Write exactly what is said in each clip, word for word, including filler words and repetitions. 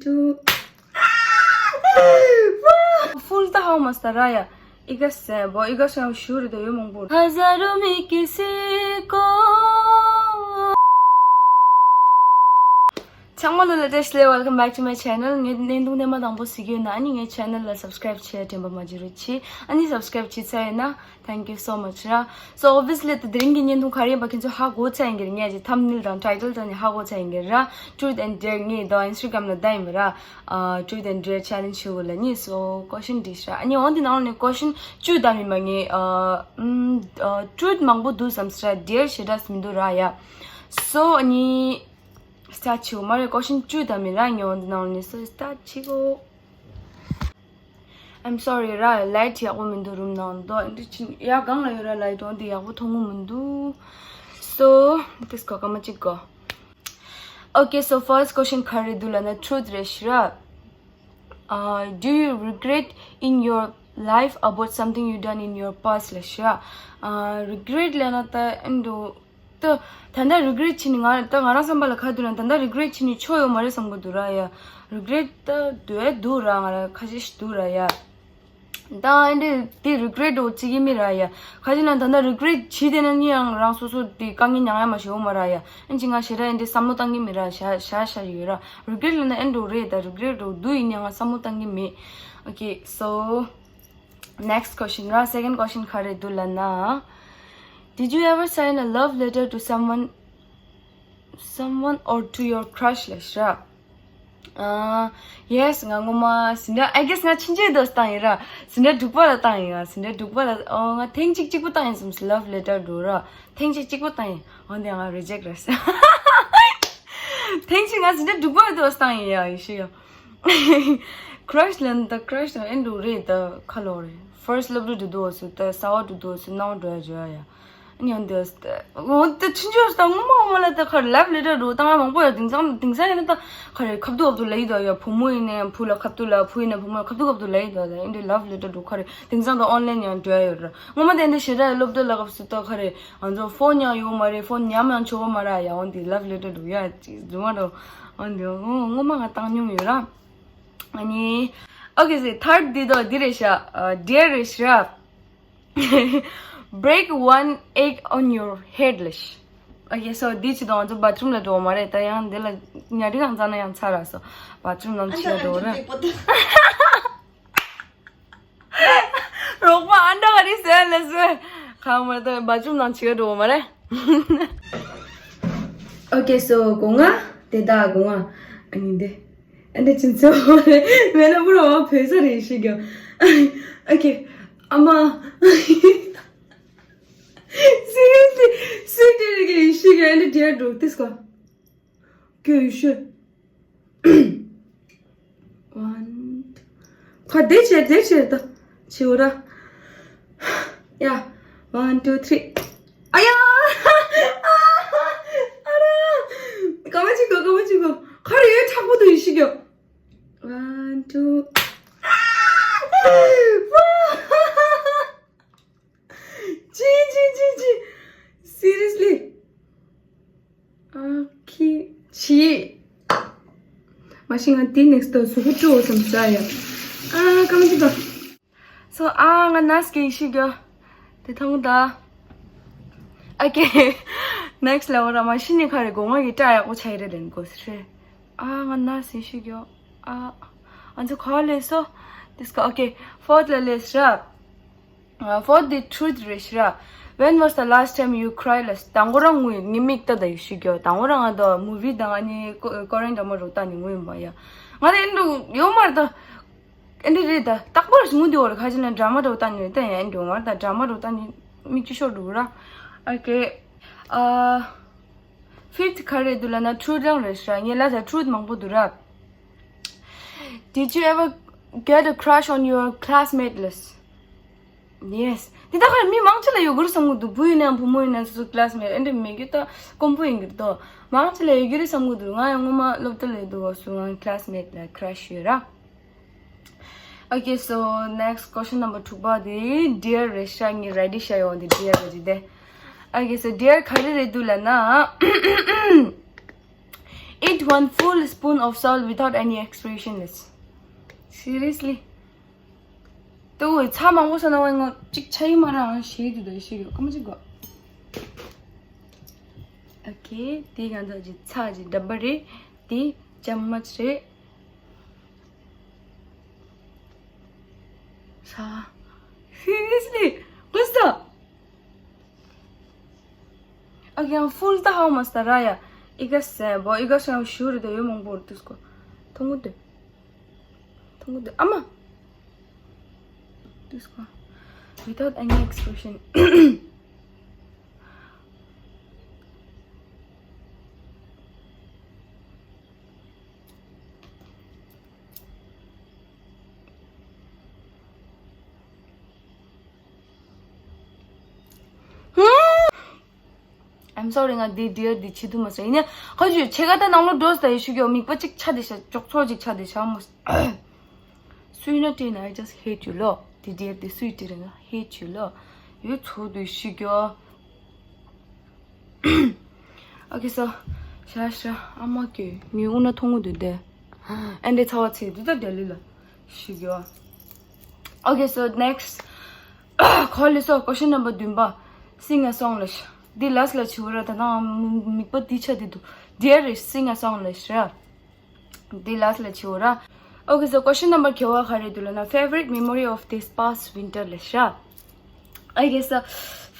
Two. Full ད་ཧ་མ་སྟ་ར་ཡ། ཨི་ག་སེ་བོ་ཨི་ག་སེ་ཞུ་རེ་དོ་ཡོད་མང་པོ། हजारों में किसी को ཚང་མ་ལ་བཀྲ་ཤིས་བདེ་ལེགས། Welcome back to my channel. ངའི་བརྙན་ཐུང་རྣམ་པ་དང་པོ་གཟིགས་ཡོད་ན་ཨ་ནི་ངའི་channel ལ་subscribe བྱེད་དྲན་པ་མ་བརྗེད་རོགས་གྱིས། ཨ་ནི་subscribe བྱས་ཚར་ཡོད་ན། Thank you so much ར། So obviously དེ་རིང་གི་བརྙན་ཐུང་ག་རེ་ཡིན་པ་ཁྱེད་ཚོ་ཧ་གོ་ཚར་ཡིན་གྱི་རེད། ངས་ཀྱི་thumbnail དང་title དང་ནི་ཧ་གོ་ཚར་ཡིན་གྱི་ར། Truth and Dare ངས་དོ་Instagram ལ་བཏང་ཡིན་པ་ར། ཨ། Truth and Dare challenge ཞུ་དགོས་ལ་ནི། So question འདི་ཤ་ཨ་ནི་འོན་ཏེ་ནང་ནས་question བཅུ་བདམས་ཡིན་པ་ངས་ཨ། ཨམ། ཨ། Truth མང་པོ་འདུག་བསམ་སྲ་Dare ཞེ་དྲག་མི་འདུག་ར་ཡ། So ཨ་ནི་start བྱེད་དགོས་མ་རེད། Question བཅུ་བདམས་ཡིན་ར་ངས་འོན་ཏེ་ནང་ནས། So start བྱེད་དགོས། I'm sorry ར། Light ཡག་པོ་མི་འདུག་རུམ་ནང་དོ། འདི་ཕྱིན་ཡ་སྒང་ལ་ཡོད་ར། Light འོན་ཏེ་ཡག་པོ་མཐོང་གི་མི་འདུག So this གོ་སྐར་མ་གཅིག་གོ Okay, so first question ག་རེ་འདུག་ལབ་ན་truth རེད་ཤི་ར། Uh, do you regret in your life about something you done in your past ལབ་ཤི་ར། Uh, regret ལབ་ན་ད་ཨེ་འདུག་ད་ད་ལྟ་regret བྱེད་ནི་ང་ད་ང་རང་བསམ་པ་ལ་ག་འདུག་ན་ད་ལྟ་regret བྱེད་ནི་ཆོ་ཡོད་མ་རེད་བསམ་གི་འདུག་ར་ཡ། Regret ད་འདུག་ཨེ་འདུག་ར། ང་ར་ཁ་ཤས་ཤིག་འདུག་ར་ཡ། ད་ཨེ་འདྲ་དེ་regret འོ་བྱེད་ཀྱི་མི་ར་ཡ། ག་ཅི་ན་ད་ལྟ་regret བྱེད་དེ་ན་ནི་ཡང་རང་སོ་སོ་དེ་དཀའ་ངལ་མྱངས་ཡ་མ་ཞིག་ཡོད་མ་ར་ཡ། ཨེ་ཅི་ང་ཞེ་དྲག་ཨེ་འདྲ་བསམ་བློ་བཏང་གི་མི་ར། ཤ་ཤ་ཤ་ཡོད་ར། Regret ལབ་ན་ཨེ་འདྲ་རེད། ད་regret འོ་འདུག་ཡིན་ཡང་ང་བསམ་བློ་བཏང་གི་མེད། Okay, so next question ར། Second question ག་རེ་འདུག་ལབ་ན། Did you ever send a love letter to someone, someone or to your crush ལབ་ཤི་ར། ཨ། Yes ང་ངོ་མ་ཟིན་འདྲ། I guess ང་ཕྱིན་ཆད་དུ་བཏང་ཡིན་ར། ཟིན་འདྲ་འབྲུག་པ་ལ་བཏང་ཡིན། ང་ཟིན་འདྲ་འབྲུག་པ་ལ། ཨོ་ང་ཐེངས་གཅིག་གཅིག་པོ་བཏང་ཡིན་བསམ། Love letter འགྲོ་ར། ཐེངས་གཅིག་གཅིག་པོ་བཏང་ཡིན། འོན་ཏེ་ང་reject ར་ཟེར། ཐེངས་གཅིག་ང་ཟིན་འདྲ་འབྲུག་པ་ལ་དུ་བཏང་ཡིན་ཡ་ཡི་ཤི་ཡ། Crush ལན་ད་crush ལན་ཨེ་འགྲོ་རེད། ད་ཁ་ལོ་རེད། First love འགྲོ་འགྲོ་སུ་ད་ས་བ་འགྲོ་འགྲོ་སུ་ནང་འགྲོ་ཡ་འགྲོ་ཡ་ཡ། ཉོན་དེ་འོ་དེ་ཕྱིན་ཆད་ད་ངོ་མ་ངོ་མ་ལ་ད་ཁ་རེ་love letter འགྲོ་ད་ང་མང་པོ་ཡ། དེང་སང་དེང་སང་ཡིན་ན་ད་ཁ་རེ་ཁ་ཐུག་ཁ་ཐུག་ལ་ཡི་དོ་ཡ། བུ་མོ་ཡིན་ནའི་བུ་ལ་ཁ་ཐུག་ལ། བུ་ཡིན་ནའི་བུ་མོ་ལ་ཁ་ཐུག་ཁ་ཐུག་ལ་ཡི་དོ་ད། ཨེ་འདྲའི་love letter འགྲོ་ཁ་རེ་དེང་སང་ད་online ཡང་འགྲོ་ཡ་ཡོད་ར། ངོ་མ་དེ་འདྲ་ཞེ་དྲག་སློབ་གྲྭ་ལ་སྐབས་སུ་ད་ཁ་རེ་ང་ཚོ་phone ཡང་ཡོད་མ་རེད། phone ཉམས་ཡང་ཆོག་གི་མ་ར་ཡ། འོ་དེ་love letter འགྲོ་ཡ་ཅིག་རྫུན་མ་འགྲོ། འོ་དེ་ངོ་མ་ང་བཏང་མྱོང་ཡོད་ར། ཨ་ནི་okay, see, third འདི་དོ་འདི་རེད་ཤག Dare རེད་ཤག Break one egg on your head ལབ་ཤི། Okay, so འདི་ཅི་དང་ང་ཚོ་bathroom ལ་འགྲོ་མ་རེད། ད་ཡང་འདི་ལ་ཉ་རིགས་ཡང་ཙ་ན་ཡང་ཚ་ར་སོ། Bathroom ནང་ཕྱི་ལ་འགྲོ་རེད། རོགས་པ་ཨ་འདྲ་ག་རེ་ཟེར་ལ་ཟེར། ཁ་མ་ད་bathroom ནང་ཕྱི་ལ་འགྲོ་མ་རེད། Okay, so སྒོ་ང་དེ་ད་སྒོ་ང་ཨ་ནི་འདི། ཨ་འདི་ཅི་ཚོ་རེད། མེ་ལ་པུ་ར་བ་བོད་ས་རེད་ཤི་གྱོ། Okay, ཨ་མ། Seriously, སུས་དེ་རིགས་ལ་ཡི་ཤི་ག་ཨེ་འདྲ་དེར་འགྲོ་ཏིས་ཀ། ཀྱོ་ཡི་ཤི། One, two. ཁ་བདེ་ཆེར་བདེ་ཆེར་ད། ཆེའུ་ར། ཡ། One, two, three. ཨ་ཡ། ཨ་ར། ག་མ་ཅིག་གོ་ག་མ་ཅིག་གོ། ཁ་རེ་ཡོད་མཁྲེགས་པོ་དུ་ཡི་ཤི་གྱོ། One, two. ཅི་ཅི་ཅི་ཅི། Seriously. ཨ་ཁི་ཆི། མ་གཞི་ང་དེ་next door གཟུགས་པོ་སྤྲོ་བསམ་ས་ཡ། ཨ་ཀ་མ་ཅི་དང་། So ཨ་ང་ནས་ཀྱི་ཤི་གྱོ། དེ་ཐང་ད། Okay, next level ར། མ་གཞི་ནི་ཁ་རེ་སྒོ་ང་གི་སྐྲ་ཡག་པོ་ཆགས་རེད་ལེན་དགོས་ཟེར། ཨ་ང་ནས་ཤི་གྱོ། ཨ་ང་ཚོ་ག་ལས་སོ། This ཀ། Okay, fourth ལ་ལས་ར། ཨ། Fourth the truth རེད་ཤི་ར། When was the last time you cried ལ། དང་པོ་རང་ངུས་ངའི་མིག་ལྟ་ད་ཡི་ཤི་གྱོ། དང་པོ་རང་ང་ད་movie དང་ཨ་ནི་ཀོ་ཀོ་རེན་འདྲ་མོ་རུ་ལྟ་ནི་ངུས་མ་ཡ། ང་ད་ཨེ་འདྲ་ཡོད་མ་རེད་ད། ཨེ་འདྲ་རེད་ད། རྟག་པར་ངུ་དེ་འོ་རེད། ཁ་ཅིག་ན་drama འདྲ་བོ་ལྟ་ནི་རེད་ད། ཡ་ཨེ་འདྲ་མ་རེད་ད། drama འདྲ་བོ་ལྟ་ནི་མིག་ཆུ་ཤོར་འདུག་ར། Okay. ཨ། Fifth ག་རེ་འདུག་ལབ་ན་truth རང་རེད་ཤི་ར། ངའི་ལ་ད་truth མང་པོ་འདུག་ར། Did you ever get a crush on your classmate ལ། Yes. འདི་ད་ཁ་མི་མང་ཆེ་ལ་ཡོད་གི་རེད་བསམ་གི་འདུག་བུ་ཡིན་ནའང་བུ་མོ་ཡིན་ནའང་སོ་སོ་classmate ཨེ་འདྲ་མེད་ཀི་ད་དཀོན་པོ་ཡིན་གི་རེད་དོ། མང་ཆེ་ལ་ཡོད་གི་རེད་བསམ་གི་འདུག་ང་ཡང་སྔོན་མ་སློབ་གྲྭ་ལ་ཡོད་དུས་སྐབས་སུ་ང་classmate ལ་crush ཡོད་ར། Okay, so next question number དྲུག་པ་དེ་dare རེད་ཤག་ངའི་ready ཤག་ཡོང་དེ་dare རེད་དེ། Okay, so dare ག་རེ་རེད་འདུག་ལབ་ན། Eat one full spoon of salt without any expression. Seriously. ཏུ་ཚྭ་མང་པོ་ཟ་ན་བ་ང་གཅིག་ཆ་ཡི་མ་རང་ཞེས་དུ་དོ་ཞེས་ཡོད་ཀ་མ་ཅིག་གོ། ཨོ་ཁེ། དེ་ང་ཚོ་གི་ཚྭ་གི་འདྲ་པར་རེད། དེ་ཅམ་མ་ཅི་རེད། ས། Seriously? What's that? ཨ་ཀྱང་ཧྥུལ་ད་ཧའོ་མ་སྟ་ར་ཡ། ཨི་ག་སེ་བོ་ཨི་ག་སེ་ཡང་ཞུ་རེ་དོ་ཡོད་མང་པོ་རེ་དུས་ཀོ། ཐུང་གུ་དེ། ཐུང་གུ་དེ་ཨ་མ། དུས་ཀོ། Without any expression. I'm sorry. ང་འདི་dear འདི་བྱེད་ཐུབ་མ་སོང་། ཡིན་ནའི་ཁ་ཅིག་ཆེ་ག་ད་ནང་ལོ་འགྲོ་ས་ཡི་ཤུ་གྱོ་མིག་པ་གཅིག་ཆ་དེ་ཤ་ཅོག་ཚོ་གཅིག་ཆ་དེ་ཤ་མོ། སུའི་ན་ཏྲེ་ན་I just hate you ལོ། འདི་dear འདི་སུའི་ཏྲེ་རེ་ང་hate you ལོ། ཡོད་ཚོ་དུ་ཤུ་གྱོ། ཨོ་ཁེ་སོ། ཤ་ཤ་ཨ་མ་ཀྱེ་མི་ཨུ་ན་ཐོང་ངུ་དུ་དེ། ཨན་དེ་ཚ་བ་ཚེ་དུ་ད་དེ་ལི་ལ། ཤུ་གྱོ། Okay, so next. ཁོ་ལི་སོ་question number བདུན་པ། Sing a song ལ་ཤ། འདི་last ལ་ཆི་བོ་ར་ད་ནང་མིག་པ་འདི་ཆ་འདི་འདུག dear is sing a song ལ་ཤ། འདི་last ལ་ཆི་བོ་ར། Okay, so question number ག་བ་ག་རེ་འདུག་ལ་ན། Favorite memory of this past winter ལ་ཤ། I guess the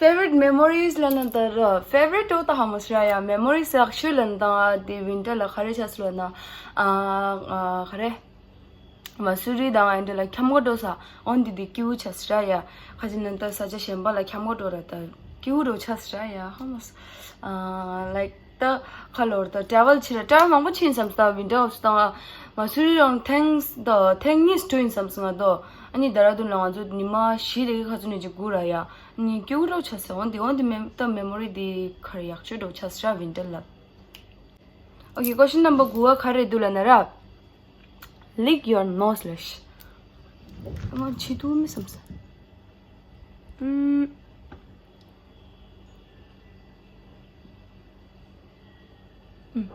favorite memories ལ་ན་ད་ར་favorite ཏོ་ད་ཧ་མ་ཤ་ཡ་memories ལ་ཤུ་ལ་ན་ད་འདི་winter ལ་ག་རེ་ཆ་སུ་ལ་ན། ཨ་ཨ་ག་རེ། མ་སུ་རི་དང་ཨན་དྲ་ལ་འཁྱམ་གོ་འགྲོ་ས། འོན་ཏེ་འདི་སྐྱིའུ་ཆ་སི་ར་ཡ། ཁ་ཅིག་ན་ད་ས་ཆ་གཞན་པ་ལ་འཁྱམ་གོ་འགྲོ་ར་ད་སྐྱིའུ་འགྲོ་ཆ་སི་ར་ཡ། ཧ་མ་ས། ཨ་like ད་ཁ་ལོར་ད་travel ཆི་ར་travel མང་པོ་ཕྱིན་བསམ་སྟ་winter ཨོ་སི་དང་མ་སུ་རི་རང་ཐེངས་ད་ཐེངས་གཉིས་ཐུ་ཡིན་བསམ་སོང་ང་དོ། ཨ་ནི་ད་ར་དུ་ལ་ང་ཚོ་ཉི་མ་བཞི་རེ་ཁ་ཚུ་ནས་ཅིག་སྒུག་ར་ཡ། ཨ་ནི་སྐྱིའུ་འགྲོ་ཆ་སི། འོན་ཏེ་འོན་ཏེ་མེ་ད་memory འདི་ཁ་ར་ཡག་ཤོས་འགྲོ་ཆ་སི་ར་winter ལ། Okay, question number དགུ་བ་ག་རེ་འདུག་ལ་ན་ར། Lick your nose ལ་ཤ། ང་ཆི་ཏུ་མི་བསམ་ས། ཨུམ། ཨུམ།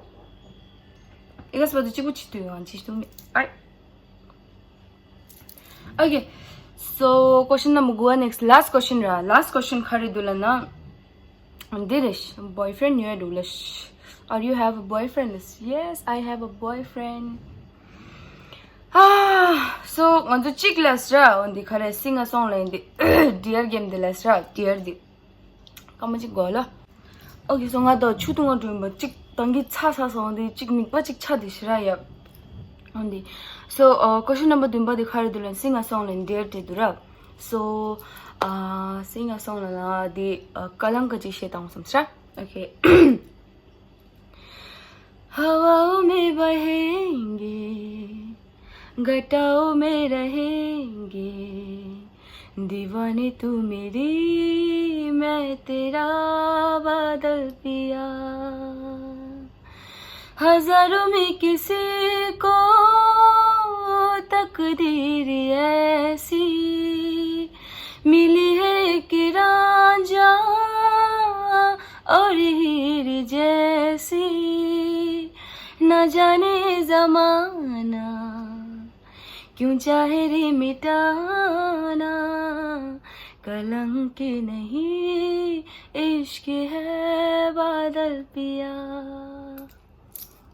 ཨི་ག་སི་བ་དུ་གཅིག་པུ་ཆི་ཏུ་ཡོང་ཆི་ཏུ་མི། ཨའི། Okay, so question number དགུ་བ། Next, last question ར། Last question ག་རེ་འདུག་ལ་ན། འདི་རེད། Boyfriend ཡོད་འདུག་ལ། Are you have a boyfriend? Yes, I have a boyfriend. Ah, so ང་ཚོ་གཅིག་ལ་ཟེར་འོ་འདི་ག་རེ་sing a song ལ་འདི་dear game འདི་ལ་ཟེར། Dear འདི་སྐར་མ་གཅིག་གོ་ལ། Okay, so ང་ད་ཆུ་འཐུང་བ་འགྲོ་ཡིན་པ་གཅིག་ད་གིན་ཚ་ཚ་སོང་འདི་གཅིག་མིག་པ་གཅིག་ཆ་འདི་ཤི་ར་ཡ། འོ་འདི། So, uh, question number བདུན་པ་འདི་ག་རེ་འདུག་ལ། Sing a song ལ་འདི་འདྲ་འདུག་ར། So, uh, sing a song ལ་ན་འདི་ཨ་ཀ་ལང་ཀ་ཅིག་བཤད་དང་བསམ་ཤ། Okay. हवाओं में बहेंगे, घटाओं में रहेंगे, दीवानी तू मेरी, मैं तेरा बादल पिया। हजारों में किसी को तकदीर ऐसी मिली है कि रांझा और हीर जैसी। न जाने जमाना क्यों चाहे रे मिटाना, कलंक नहीं इश्क है बादल पिया।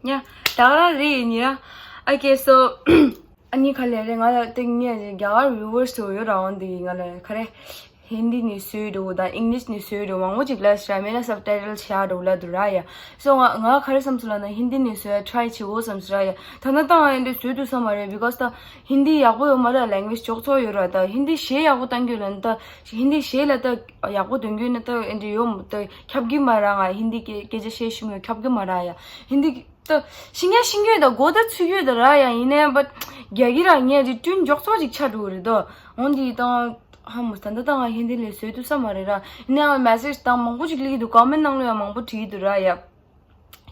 ཡ། ད་ག་རང་རེད་ཡིན་ཡ། Okay, so ཨ་ནི་ག་ལེ་རེད། ང་ལ་དེ་ངས་རྒྱ་གར་viewers དུ་ཡོད་རང་འདི་ང་ལ་ག་རེ། ཧིན་དི་ནས་བཟོས་འགྲོ་དང་ཨིང་ལིཤ་ནས་བཟོས་འགྲོ་མང་པོ་ཅིག་ལ་ཤ་མེད་ན་subtitle བྱ་འགྲོ་ལ་འདུག་ར་ཡ། So ང་ང་ག་རེ་བསམ་སོང་ལ་ན་ཧིན་དི་ནས་བཟོས་try བྱེད་འོ་བསམ་སོང་ར་ཡ། ད་ན་ད་ང་ཨེ་འདྲ་བཟོས་ཐུབ་ས་མ་རེད། Because ད་ཧིན་དི་ཡག་པོ་ཡོད་མ་རེད། language ཅོག་ཙོག་ཡོད་ར། ད་ཧིན་དི་གཞས་ཡག་པོ་བཏང་རྒྱུ་ལ་ད་ཧིན་དི་གཞས་ལ་ད་ཡག་པོ་འདོན་རྒྱུ་ན་ད་ཨེ་འདྲ་ཡོད་མ་ད་ཁྱབ་གི་མ་ར། ང་ཧིན་དི་སྐད་སྐད་ཆ་བཤད་ཤེས་མོད་ཁྱབ་གི་མ་ར་ཡ། ཧིན་དི་ད་ཤེས་ཉན་ཤེས་རྒྱུ་ད་གོ་ད་ཚུད་རྒྱུ་ད་ར་ཡ། ཡིན་ནའི་but རྒྱ་གི་ར་ངས་རི་ཏུན་མགྱོགས་ཚོགས་ཅིག་ཆ་འགྲོ་རེད་དོ། འོན་ཏེ་ད་ཧ་མོ་ད་ད་ད་ང་ཧིན་དི་ལས་བཟོས་ཐུབ་ས་མ་རེད་ར། ཡིན་ནའི་message ད་མང་པོ་ཅིག་སླེབས་ཀྱི་འདུག comment ནང་ལ་ཡང་མང་པོ་བྲིས་ཀྱི་འདུག་ར་ཡ།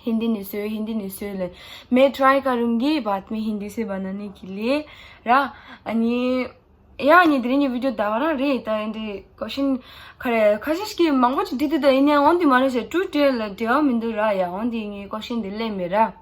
ཧིན་དི་ནས་བཟོས། ཧིན་དི་ནས་བཟོས་ལས། मैं try करूँगी बाद में हिंदी से बनाने के लिए ར། ཨ་ནི། ཡང་ནི་དེ་རིང་གི་video ད་ག་རང་རེད། ད་ཡིན་དེ་question ག་རེ་ཁ་ཤས་ཤིག་གིས་མང་པོ་ཅིག་འདྲི་དུས་ད་ཡིན་ནའི་འོན་ཏེ་མ་རེད་ཟེར་true འདྲ་ལ་འབྲེལ་བ་མི་འདུག་ར་ཡ། འོན་ཏེ་ངས་question འདི་ལེན་མེད་ར།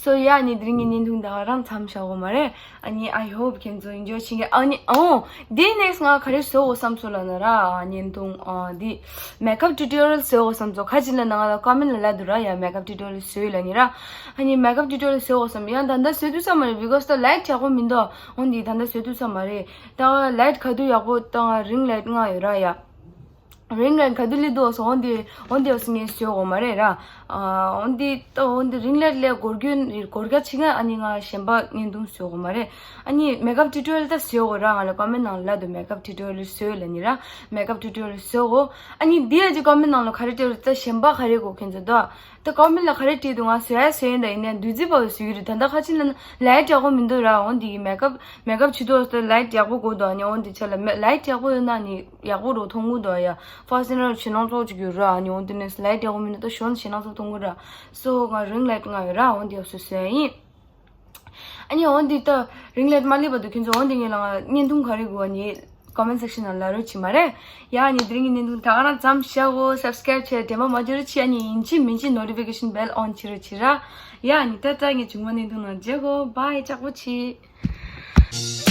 སོ་ཡ་ནི་དེ་རིང་གི་བརྙན་ཐུང་ད་ག་རང་མཚམས་བཞག་གོ་མ་རེད། ཨ་ནི་I hope ཁྱེད་ཚོ་enjoy བྱེད་ཀྱི། ཨ་ནི་ཨོ་དེ་next ང་ག་རེ་བཟོ་དགོས་བསམ་སོང་ལབ་ན་ར། བརྙན་ཐུང་ཨ་དེ་makeup tutorial བཟོ་དགོས་བསམ་སོང་། ཁ་ཅིག་ལ་ནང་ལ་comment ལ་ལབ་འདུག་ར། ཡ་makeup tutorial བཟོས་ལབ་ནི་ར། ཨ་ནི་makeup tutorial བཟོ་དགོས་བསམ། ཡང་ད་ལྟ་བཟོ་ཐུབ་ས་མ་རེད། because ད་light ཡག་པོ་མི་འདུག་འོན་ཏེ་ད་ལྟ་བཟོ་ཐུབ་ས་མ་རེད། ད་light ག་དུས་ཡག་པོ་ད་ང་ring light མངགས་ཡོད་ར་ཡ། ring light ག་དུས་སླེབས་འདུག་སོང་། འོན་ཏེ་འོན་ཏེ་ཡོད་སོང་ངས་བཟོས་དགོས་མ་རེད་ར། ཨ་འོན་ཏེ་ད་འོན་ཏེ་ring light སླེབས་འགོར་རྒྱུ་འགོར་རྒྱ་ཆེ་ན་ཨ་ནི་ང་གཞན་པ་བརྙན་ཐུང་བཟོས་དགོས་མ་རེད། ཨ་ནི་makeup tutorial ད་བཟོས་དགོས་ར། ང་ལ་comment ནང་ལབ་འདུག makeup tutorial བཟོས་ལབ་ནི་ར། makeup tutorial བཟོས་དགོས། ཨ་ནི་འདི་ཡ་ཅི་comment ནང་ལ་ག་རེ་བྲིས་རེད། ད་གཞན་པ་ག་རེ་དགོས་ཁྱེད་ཚོ་ད། ད་comment ལ་ག་རེ་བྲིས་འདུག་ང་བཟོ་ཡ་བཟོས་ཡིན། ད་ཡིན་ནའི་བདུད་རྩི་བབས་བཟོ་གི་རེད། ད་ལྟ་ཁ་ཆེ་ན་light ཡག་པོ་མི་འདུག་ར། འོན་ཏེ་makeup makeup བྱེད་དུས་ད་light ཡག་པོ་དགོས་འདུག་ཨ་ནི་འོན་ཏེ་ཆ་ལ་མེ་light ཡག་པོ་ཡོད་ན་ནི་ཡག་པོ་རུ་མཐོང་གི་འདུག་ཡ། first ན་ཞེད་སྣང་ཚོགས་ཅིག་ཡོད་ར། ཨ་ནི་འོན་ཏེ་ནས་light ཡག་པོ་མི་འདུག་ད་ཞོར་ཞེད་སྣང་ཚོགས་མཐོང་གི་ར། སོ་ང་ring light མངགས་ཡོད་ར། འོན་ཏེ་ཡག་བཟོ་བཟོ་ཡ་ཡིན། ཨ་ནི་འོན་ཏེ་ད་ring light མ་སླེབས་བར་དུ་ཁྱེད་ཚོ་འོན་ཏེ་ངས་ལ་ང་བརྙན་ཐུང་ག་རེ་དགོས་ཨ་ནི་comment section ནང་ལབ་རོགས་བྱེད་མ་རེད། ཡ་ཨ་ནི་དེ་རིང་གི་བརྙན་ཐུང་ད་ག་རང་མཚམས་བཞག་གོ། subscribe བྱས་དྲན་པ་མ་བརྗེད་རོགས་བྱེད། ཨ་ནི་ཡིན་གཅིག་མིན་གཅིག་notification bell on བྱེད་རོགས་བྱེད་ར། ཡ་ཨ་ནི་ད་ལྟ་ངས་བྱུང་བ་བརྙན་ཐུང་ནང་མཇལ་གོ། bye ལྕགས་པོ་བྱེད།